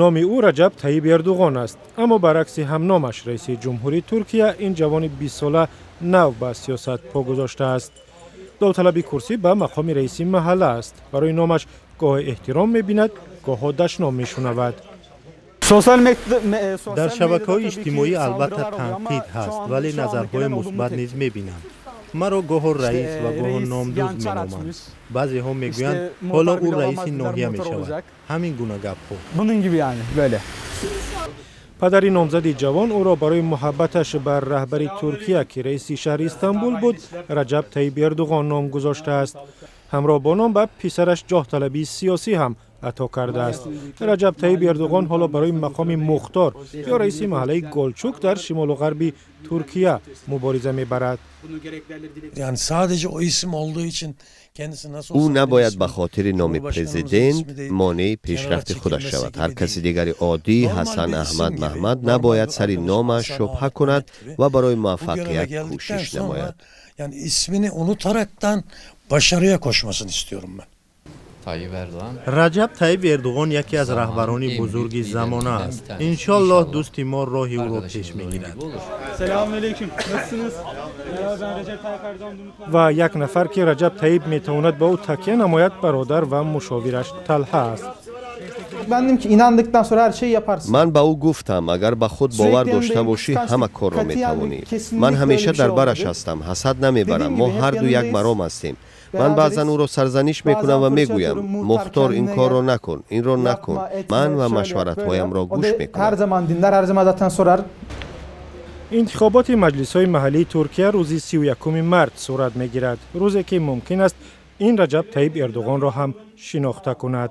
Номи ӯ Раҷаб Таиб Эрдуғон аст, аммо баръакси ҳамномаш, раиси ҷумҳурии Туркия, ин ҷавони 20-сола нав ба сиёсат по гузоштааст. Довталаби курсӣ ба мақоми раиси маҳалла аст. Барои номаш гоҳе эҳтиром мебинад, гоҳо дашном мешунавад. Дар шабакаҳои иҷтимоӣ албатта танқид ҳаст, вале назарҳои мусбат низ мебинам. Маро гоҳо раис ва гоҳо номдузд меноманд. Баъзеҳо мегӯянд, ҳоло ӯ раиси ноҳия мешавад. Ҳамин гуна гапҳо. Падари номзади ҷавон ӯро барои муҳаббаташ бар раҳбари Туркия, ки раиси шаҳри Истанбул буд, Раҷаб Таиб Эрдуғон ном гузоштааст. Ҳамроҳ бо ном ба писараш ҷоҳталабии сиёсӣ ҳам ато кардааст. Раҷаб Таиб Эрдуғон ҳоло барои мақоми мухтор ё раиси маҳаллаи Голчук дар шимолу ғарби Туркия мубориза мебарад. Ӯ набояд ба хотири номи президент монеи пешрафти худаш шавад. Ҳар каси дигари оддӣ, Ҳасан, Аҳмад, Маҳмад, набояд сари номаш шубҳа кунад ва барои муваффақият кӯшиш намояд. Başarıya koşmasını istiyorum ben. Раҷаб Таиб Эрдуғон яке аз раҳбарони бузурги замона аст. Иншоллоҳ, дӯсти мо роҳи ӯро пеш мегирад. Ва як нафар, ки Раҷаб Таиб метавонад ба ӯ такя намояд, бародар ва мушовираш Талҳа аст. Ман ба ӯ гуфтам, агар ба худ бовар дошта бошӣ, ҳама корро метавонӣ. Ман ҳамеша дар бараш ҳастам, ҳасад намебарам. Мо ҳарду як маром ҳастем. Ман баъзан ӯро сарзаниш мекунам ва мегӯям, мухтор, ин корро накун, инро накун. Ман ва машваратҳоямро гӯш мекунам. Интихоботи маҷлисҳои маҳаллии Туркия рӯзи 31-уми март сурат мегирад, рӯзе ки мумкин аст ин Раҷаб Таиб Эрдуғонро ҳам шинохта кунад.